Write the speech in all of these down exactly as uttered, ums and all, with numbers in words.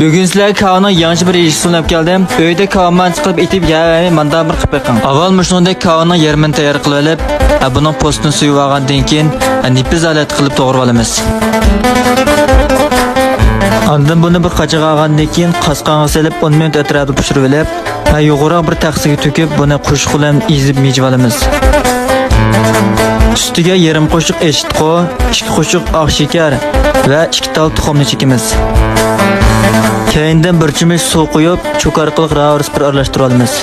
بۈگۈن سىلەرگە كاۋىنىڭ يېڭىچە بىر يېيىشنى سۆزلەپ كەلدىم. ئۆيدە كاۋىمانچە قىلىپ ئېتىپ يەۋەرمەي مانداق بىر قىلىپ بېقىڭ. ئاۋۋال مۇشۇنىڭدەك كاۋىنىڭ يېرىمىنى تەييار قىلىۋېلىپ، ھە، بۇنىڭ پوستىنى سويۇۋالغاندىن كېيىن، ھە، نېپىز ھالەتتە قىلىپ توغرىۋالىمىز. ئاندىن بۇنى بىر قاچىغا ئالغاندىن كېيىن قاسقانغا سېلىپ ئون مىنۇت ئەتراپىدا پىشۇرۇۋېلىپ، ھە، يۇغۇراق بىر تەخسىگە تۆكۈپ، بۇنى قوشۇق بىلەن ئېزىپ مىجىۋالىمىز. ئۈستىگە يېرىم قوشۇق ئېچىتقۇ، ئىككى قوشۇق ئاق شېكەر ۋە ئىككى تال تۇخۇمنى چېكىمىز. كەينىدىن بىر چۆمۈچ سۇ قۇيۇپ، چوكا ئارقىلىق راۋۇرۇس بىر ئارىلاشتۇرۇۋالىمىز.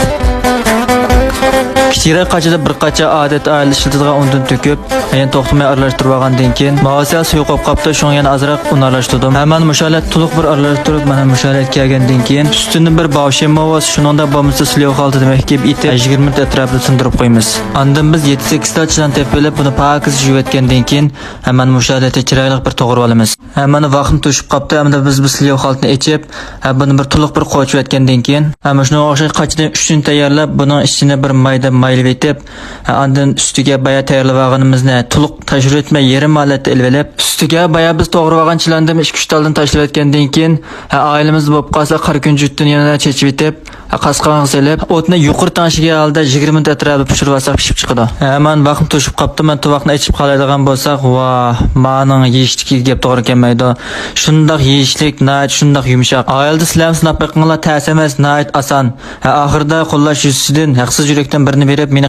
كىچىكرەك قاچىدا بىر قاچا ئادەتتە ئائىلە ئىشلىتىدىغان ئۇندىن تۆكۈپ، يەنە توختىماي ئارىلاشتۇرۇۋالغاندىن كېيىن، ماۋۇ سەل سۇيۇقاپ قاپتۇ، شۇڭا يەنە ئازراق ئۇن ئارىلاشتۇردۇم. ھەممىنى مۇشۇ ھالەتتە تولۇق بىر ئارىلاشتۇرۇپ، مانا مۇشۇ ھالەتكە كەلگەندىن كېيىن، ئۈستىنى بىر باۋشيەن ماۋۇسى، شۇنىڭدا بولمىسا سلىۋا خالتىدىن مەھكىم ئېتىپ، يىگىرمە مىنۇت ئەتراپىدا تىندۇرۇپ قويىمىز. ئاندىن بىز يەتتە سەككىز تال چىلان تېپىۋېلىپ، بۇنى پاكىز يۇيۇۋەتكەندىن كېيىن، ھەممىنى مۇشۇ ھالەتتە چىرايلىق بىر توغرىۋالىمىز. ھەممىنى ۋاقتىم توشۇپ قاپتۇ، ئەمدى بىز بۇ سلىۋا خالتىنى ئېچىپ، ھە، بۇنى بىر تولۇق بىر قوچۇۋەتكەندىن كېيىن، ھە، مۇشۇنىڭغا ئوخشاش قاچىدىن ئۈچىنى تەييارلاپ، بۇنىڭ ئىچىنى بىر مايدا مايلىۋېتىپ، ھە، ئاندىن ئۈستىگە بايا تەييارلىۋالغىنىمىزنى تولۇق تاشلىۋەتمەي، يېرىم ھالەتتە ئېلىۋېلىپ، ئۈستىگە بايا بىز توغرىۋالغان چىلاندىن ئىككى-ئۈچ تالدىن تاشلىۋەتكەندىن كېيىن، ھە، ئائىلىمىزدە بولۇپ قالسا قارا كۈنجۈتتىن يەنە چېچىۋېتىپ، ھە، قاسقانغا سېلىپ، ئوتنى يۇقىرى تەڭشىگەن ھالدا يىگىرمە مىنۇت ئەتراپىدا پىشۇرۇۋالساق پىشىپ چىقىدۇ. ھە، مانا ۋاقتىم توشۇپ قاپتۇ، مەن تۇۋاقنى ئېچىپ قارايدىغان بولساق، ۋاھ، مانىڭ يېيىشلىكىگە گەپ توغرا كەلمەيدۇ. شۇنداق يېيىشلىك، ناھايىتى شۇنداق يۇمشاق. ئائىلىدە سىلەرمۇ سىناپ بېقىڭلار، تەس ئەمەس، ناھايىتى ئاسان. ھە، ئاخىرىدا قوللاش يۈزىسىدىن ھەقسىز يۈرەكتىن بىرنى بېرىپ، مېنى